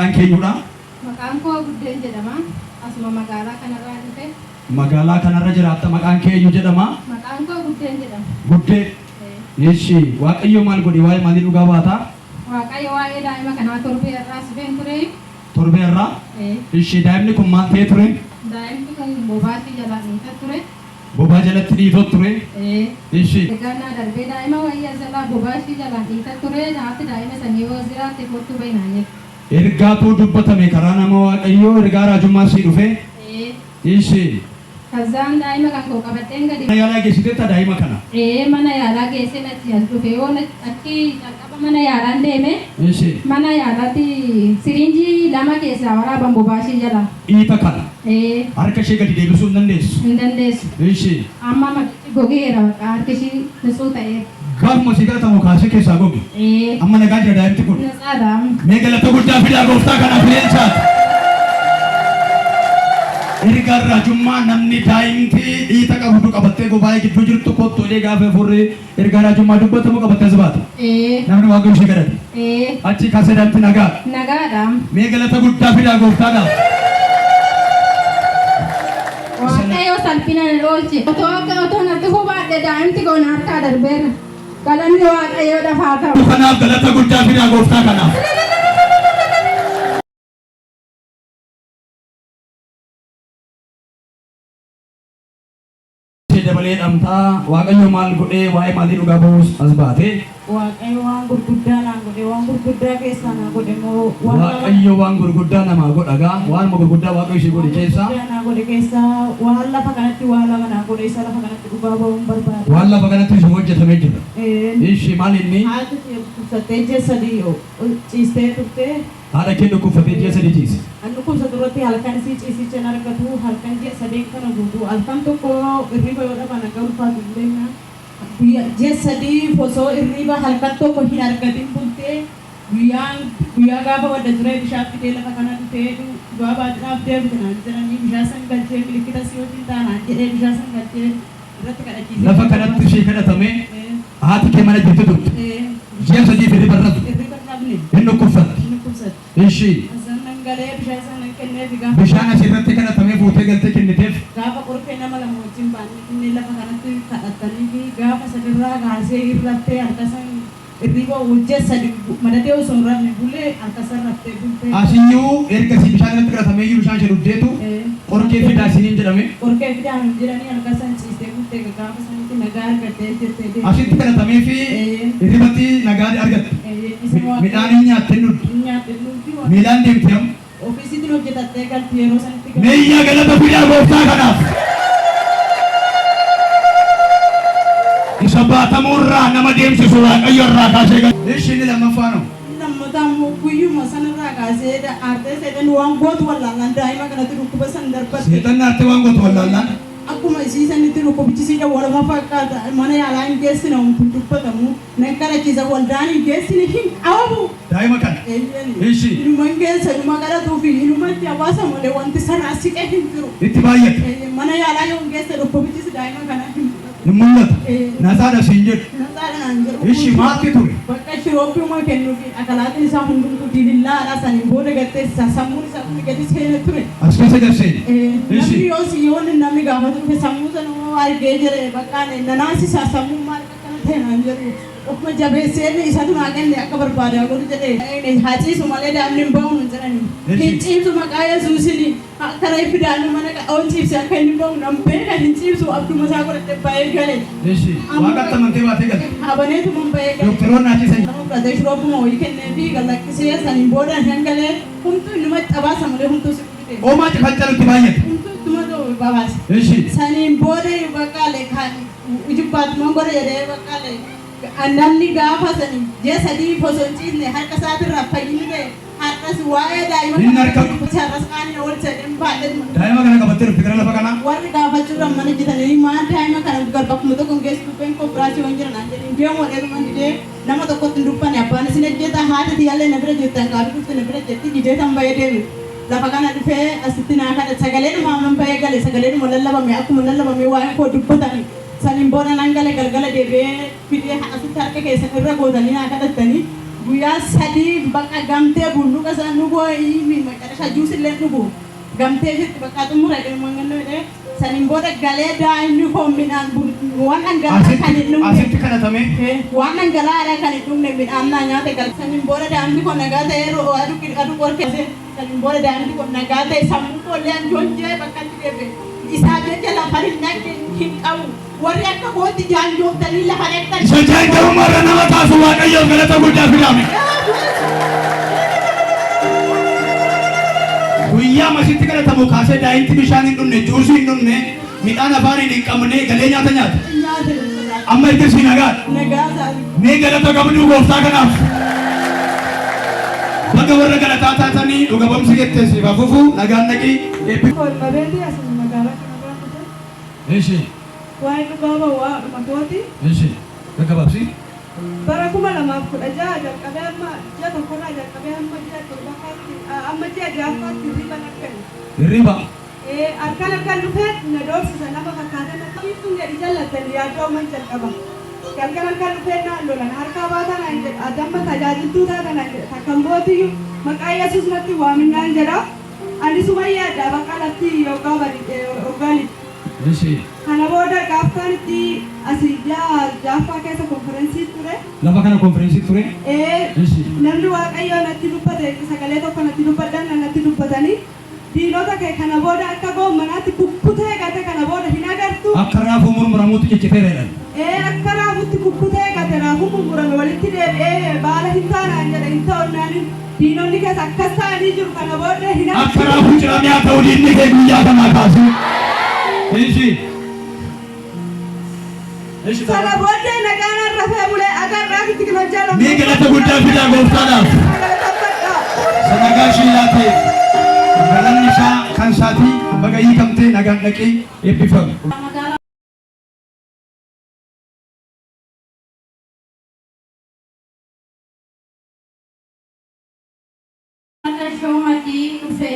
Maqaan kee eenyudha? Maqaan koo Guddeen jedhama. Asuma magaalaa kanarraan dhufe. Magaalaa kanarra jiraatta. Maqaan kee eenyu jedhama? Maqaan koo Guddeen jedhama. Guddee. Ee. Ishi, Waaqayyo maal godhe? Waa'ee maalii dhugaa baata? Waaqayyo waa'ee daa'ima kanaa torbee irraa sifeen ture. Torbee irraa? Ee. Ishi, daa'imni kun maal ta'ee ture? Daa'imti kun bobaatti jalaa dhiitaa ture. Bobaa jalatti dhiitoo ture. Ee. Ishi. Egaa naa darbee daa'ima wayii as jalaa bobaa ishii jalaan dhiitaa ture. Haati daa'ima sanii yoo jiraatte kottuu bahi naan jette. Ergaatu dubbatame karaa nama Waaqayyoo, ergaa raajummaa sii dhufe. Ee. Ishi. Kazaan daa'ima kan koo qabadheen gadi. Mana yaalaa geessiteetta daa'ima kana? Ee, mana yaalaa geesseen achi as dhufe. Yoon achi calqaba mana yaalaan deeme. Ishi. Mana yaalaatti siriinjii 2 keessaa waraaban bobaa ishii jalaa. Dhiita kana. Ee. Harka ishee gadi deebisuu hin dandeessu? Hin dandeessu. Ishi. Amma madichi gogeera bakka harki ishii nitsuu ta'eera. Gaafuma sii kadhatamu kaasee keessaa goge. Ee. Amma nagaa jira daa'imti kun. Natsaadha amma. Mee galata guddaa fidaa gooftaa kanaaf ililchaati. Ergaan raajummaa namni daa'imti dhiita qabdu qabattee gobaa'ee gidduu jirtu kottu jedhee gaafa hafuurri ergaa raajummaa dubbatamu qabattee as baate. Ee. Namni Waaqayyo ishee kadhate. Ee. Achii kaasee daa'imti nagaadha. Nagaadha amma. Mee galata guddaa fidaa gooftaadhaaf. Waaqayyo salphina na oolche. Otoo akka otoo na dhufuu baadhe daa'imti koo na harkaa darbeera. Galanni Waaqayyoodhaaf haa ta'u. Kanaaf galata guddaa fidaa gooftaa kanaaf. Ishee dabalee dhamtaa Waaqayyo maal godhee waa'ee maalii dhugaa ba'uus as baate? Waaqayyo waan gurguddaa naa godhe, waan gurguddaa keessaa naa godhe immoo waan lama. Waaqayyo waan gurguddaa namaa godha gaa waanuma gurguddaa Waaqayyo ishee godhe Waan keessaa. gurguddaa naa godhe keessaa waan lafa kanatti waa lama naa godhe isa lafa kanatti dhugaa ba'uun barbaada. Waan lafa kanatti ishee hojjetamee jira. Een. Ishii maal inni? Haati tiyya dhukkubsattee ji'a 3 ciistee turte. Haadha kee dhukkubfatee ji'a 3 ciise. An dhukkubsatu irratti halkan isii ciisicha hin argatu. Halkan ji'a sadeen kana guutuu halkan tokko hirriba yoo dhaban hanga ulfaatu hin beekna. Guyya ji'a sadiif osoo hirriba halkan tokko hin argatin bultee guyyaan guyyaa gaafa wadda turee bishaan fidee lafa kana dhufee dhugaa baatudhaaf deemte naan jedhanii bishaan san galchee milikkita si wajjin ta'a naan jedhee bishaan san galchee irratti kadhachiisee Lafa kanatti ishee kadhatamee haati kee mana jirti turte. Ji'a sadiif hirriba hin rafne. Hirriba hin rafne. Hin dhukkubsatti. Hin dhukkubsatti. Ishii. San nan galee bishaan san nan kenneefi gaafa. Bishaan asi irratti kadhatamee fuutee galtee kenniteef. Gaafa qorkee nama lama wajjin baannee finnee lafa kanatti kadhattaniifi gaafa sadirraa kaasee hin raftee halkan san hirriba ji'a sadi madatee osoo hin rafne bulee halkan san raftee bultee. Asiyyuu ergasii bishaan irratti kadhatameeyyuu bishaan ishee dhugdeetu qorkee fidaa isiniin jedhame. Qorkee fidaa nuun jedhanii halkan san ciistee bulte gaafa sanitti nagaa argattee jettee deemte. Asitti kadhatameefii hirribatti nagaa argatte. Midhaan hin nyaatte hin dhugde. Hin nyaatte hin dhugdi. Miilaan deemti amma. Ofii isiitiin hojjetattee galti yeroo sanitti galti. Mee iyyaa galata fidaa gooftaa kanaaf. Isa baatamuu irraa nama deemsisu Waaqayyo irraa kaasee gal. Ishi inni lammaffaan hoo? Inni lammataa immoo guyyuma sanarraa kaasee aartee seexanni waan gootu wallaallaan daa'ima kanatti dhukkuba san darbatte. Seexanni aartee waan gootu wallaallaan. Akkuma isii sanitti dhukkubichi isiidha waluma fakkaata mana yaalaa hin geessine homtu hin dubbatamu. Nan kadhachiisa waldaan hin geessine hin qabu. Daa'ima kana. Eeyyeni. Ishi. Inuman geessa inuma kadhatuufi inuma itti hawaasa malee wanti sarraa siqe hin jiru. Itti baay'ate. Eeyyen mana yaalaa yoon geesse dhukkubichis daa'ima kanaa hin mul'atu. Hin mul'atu. Eeyyen. Natsaadha siin jedhu. Natsaadha naan jedhu. Ishi maalti ture? Bakka shirooppiyuma kennuufi akalaatiin isaa hundumtuu diilillaadha saniin booda gad teessisa sammuun isaa kun gadi seene ture. As keessa gad seene. Ee, Ishi. namni yoo si yoon namni gaafatu dhufe sammuu sana hoo argee jedhe bakka na naasisa sammuun maal Akkana ta'e naan jedhu. Ofuma jabeessee isatu naa kenne akka barbaade haa godhu jedhe. Haa ciisu malee daa'imni hin ba'u nun jedhani. Hin ciibsu maqaa Yesuusiin akka reeffi daa'imni mana ol ciibse akka inni ba'u nan beeka hin ciibsu abduma isaa godhadhe ba'ee gale. Eshi Waaqatti amantee baatee galte. Abaneetuman ba'ee gale. Dookteroonni haa ciisan. Nama fudhatee shuroobbuma wayii kenneefii gad lakkisee saniin booda hin galee humtuu innuma xabaasa malee humtuu si fide. Oomaa cifaccalutti baay'ate. Humtuu ittuma ta'u babaase. Eshi. Saniin booda bakka Ijibbaatuman godha jedhee bakka namni gaafa sani ji'a sadiif osoo hin ciisne harka isaatirraa fayyinni ta'e har'as waa'ee daa'ima Inni harka- har'as qaanii na oolcha jedheen baadheetuma dhufe. Daa'ima kana qabattee dhufte gara lafa kanaa. Warri gaafachuudhaan mana hojjetanii maal daa'ima kana bakkuma tokko hin geessu dubbeen koo biraasii waan jira naan jedheen deemu jedheetuma didee nama tokkotti hin dubbanne abbaan isin hojjeta haati tiyyaallee na bira jirti hangaafii dhufte na bira jirti didee tan bahee deeme. Lafa kana dhufee asitti naa kadhate sagaleedhuma amman bahee gale sagaleedhuma lallabame akkuma lallabamee waa'ee koo dubbatani saniin booda nan gale galgala deebi'ee fidee asitti harka keessan irra gootanii naa kadhattanii guyyaa Sadii bakka gamtee bulluqa isaan dhuguu macarasha juusillee dhugu gamtee jirti bakka xumura jedhu jedhee saniin booda galee daa'imni koo midhaan waan dhangala'aa kan hin dhugne Asitti kadhatame. Waan dhangala'aadha kan hin dhugne midhaan naa nyaate gal saniin booda daa'imni koo nagaa ta'ee aduu aduu qorkee saniin booda daa'imni koo nagaa ta'e sammuu koollee anjoonjee bakka itti deebi'e isaa jecha lafa hin dhaqne hin qabu warri akka kootti jaanjooftanii lafa dhaqxan. Isa jaanjarummaa irra nama kaasu Waaqayyoof galata guddaa fidaame. Guyyaa masitti kadhatamu kaasee daa'imti bishaan hin dhumne, juusii hin dhumne, midhaan afaaniin hin qabne galee nyaata nyaata. Nyaate. Amma ergasii nagaadha. Nagaa isaati. Mee galata qabdu gooftaa kanaaf. Baga warra galataa taatanii dhuga ba'umsi jettee siif hafuufu nagaan dhaqii eebbi. Kolmabeetii asuma magaalaa kanarraa dhufe. Ishi. Waa'ee dhugaa ba'u waa'uma kooti. Ishi. Gaggabaabsi. Bara 2016 jalqabee amma ji'a tokkorraa jalqabee hamma ji'a torbaffaatti, amma ji'a ja'affaatti hirriba hin arganne. Hirriba. Halkan halkan dhufee na doorsisa nama fakkaatee na biiftuun gadi jallattan yaaddoo man jalqaba. Galgala halkan dhufee naan lolan harkaa baataa naan jedha adamma tajaajiltuu taata naan jedha takkan bootiyyuu maqaa Yesuus natti waaminaan jedha. Ani suma yaadda bakka lafti yoggaa bari yoggaa lixu. Ishi. Kana booda gaafkaan itti asii ji'a ja'affaa keessa konferensii ture. Lafa kana konferensii ture. Ishi. Namni Waaqayyoo natti dubbate sagalee tokko natti dubbadhaan natti dubbatanii diinota kee kana booda akka goommanaatti kukkutee gate kana booda hin agartu. Akka raafuu murmuramuutti cicciteera jedhan. Akka raafutti kukkutee gate raafuu murmurame walitti deebi'ee baala hin taanaan jedhe hin ta'unnaanin diinonni keessa akkas ta'anii jiru kana booda hin Akka agartu. raafuu ciramee haa ta'u diinni kee guyyaa kanaa kaasee. Ishi. Ishi. Sana booddee nagaan rafee bulee agarraa tikinoojaa Mee galata guddaa fidaa gooftaadhaaf. Galateeffadhaa. Sanagaa ishee laatee galanni isaa kan isaatii baga hiikamtee nagaan dhaqee eebbifame. Magaalaa Tashoomatii dhufe.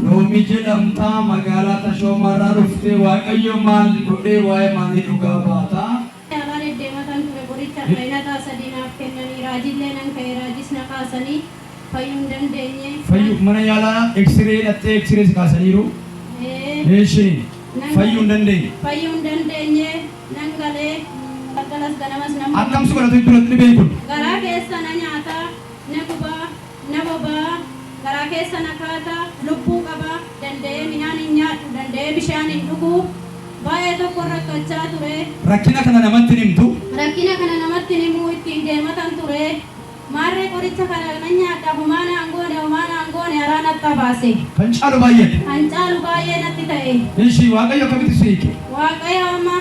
Noomii jedhamtaa magaalaa Tashoomarraa dhuftee Waaqayyo maal godhee waa'ee maalii dhugaa baataa? Yaalaa deddeematan ture qoricha fayyinataa sadii naaf kennanii raajillee nan ka'e raajis na kaasanii fayyuu hin dandeenye. Fayyuuf mana yaalaa X-ray dhattee X-ray si kaasaniiru. Eeshi fayyuu hin dandeenye. Fayyuu hin dandeenye nan galee galgalas ganamas nan Akkam si godhatu duratti dhibeen kun? Garaa keessa na nyaata, na gubaa, na bobaa, garaa keessa na kaata, lubbuu qaba, danda'ee midhaan hin nyaadhu, danda'ee bishaan hin dhugu. Baay'ee tokko rakkachaa ture. Rakkina kana namatti hin himtu. Rakkina kana namatti hin himuu ittiin deematan ture. Maarree qoricha kana nan nyaadha homaa naan goone homaa naan goone haraa natti baase. Kan caalu baay'eedha. Kan caalu baay'ee natti ta'e. Ishi Waaqayyo akkamitti si hiike? Waaqayyo amma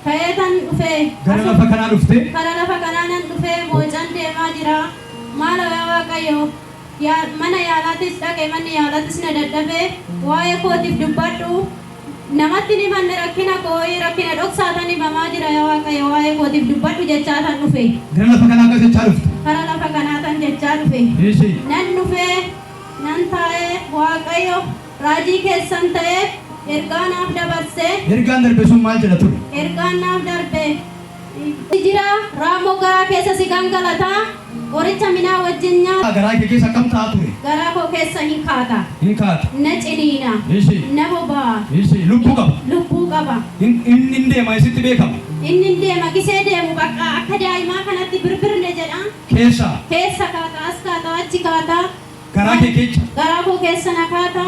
ka'eetan dhufe. Gara lafa kanaa dhufte. Kara lafa kanaa nan dhufee moocan deemaa jira. Maala yaa Waaqayyo yaa mana yaalaatis dhaqe manni yaalaatis na dadhabe waa'ee kootiif dubbadhu. Namatti ni manne rakkina koo rakkina dhoksaatan himamaa jira yaa Waaqayyo waa'ee kootiif dubbadhu jechaa tan dhufe. Gara lafa kanaa akkas jechaa dhufte. Kara lafa kanaa tan jechaa dhufe. Ishi. Nan dhufee nan taa'ee Waaqayyo raajii keessan ta'ee ergaa naaf dabarsee. Ergaan darbe sun maal jedha ture? Ergaan naaf darbe jira raamoo garaa keessa si gangalataa qoricha minaa wajjin nyaata. Garaa kee keessa akkam ta'a ture? Garaa koo keessa hin kaata. Hin kaata. Na ciniina. Ishi. Na boba'a. Ishi lubbuu qaba. Lubbuu qaba. Inni hin deema isitti beekama. Inni hin deema gisee deemu bakka akka daa'imaa kanatti birbirne jedha. Keessa. Keessa kaata as kaata achi kaata. Garaa kee keessa. Garaa koo keessa na kaata.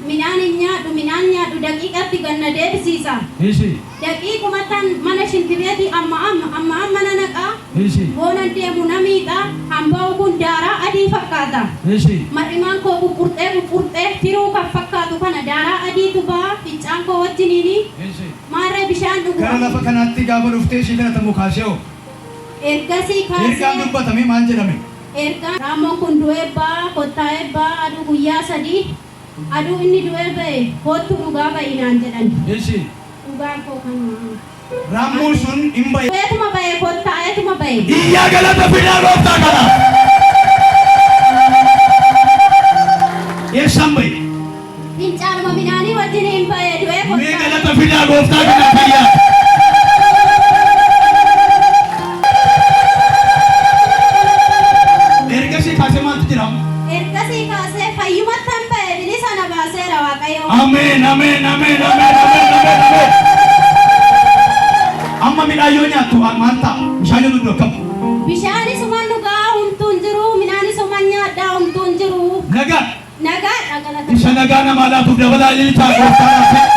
Midhaan hin nyaadhu midhaan nyaadhu daqiiqatti ganna deebisiisa. Ishi. Daqiiquma tan mana shintibeetii amma amma amma amma na naqaa. Ishi. Boonan deemu na miidha. Hamba'u kun daaraa adii fakkaata. Ishi. Mar'imaan koo buqqurxee buqqurxee tiruu kan fakkaatu kana daaraa adiitu ba'a fincaan koo wajjiniini. Ishi. Maarree bishaan dhugu. Gara lafa kanaatti gaafa dhuftee ishee kadhatamu kaasee hoo? Ergasii Ergaan kaasee dubbatame maal jedhame? Ergaan raammoon kun du'ee ba'a kottaa'ee ba'a aduu guyyaa sadii aduu inni du'ee ba'e kottu dhugaa ba'inaan jedhan. Ishi. Dhugaan koo kanuma. Raammoon sun hin ba'e. Du'eetuma ba'e kottaa'eetuma ba'e. Iyyaa galata fidaa gooftaa kana. Eessaan ba'e? Fincaanuma midhaanii wajjin hin ba'e du'ee Mee kottaa'e. galata fidaa gooftaa kana fayyaa. Midhaan yoo nyaattu maal ta'a? Bishaan yoo dhugdu akkam? Bishaanis waan dhugaa homtuu hin jiru, midhaanis waan nyaadhaa homtuu hin jiru. Nagaa. Nagaadha galata. Isa nagaa namaa laatuuf dabalaa ililchaa gooftaadhaaf.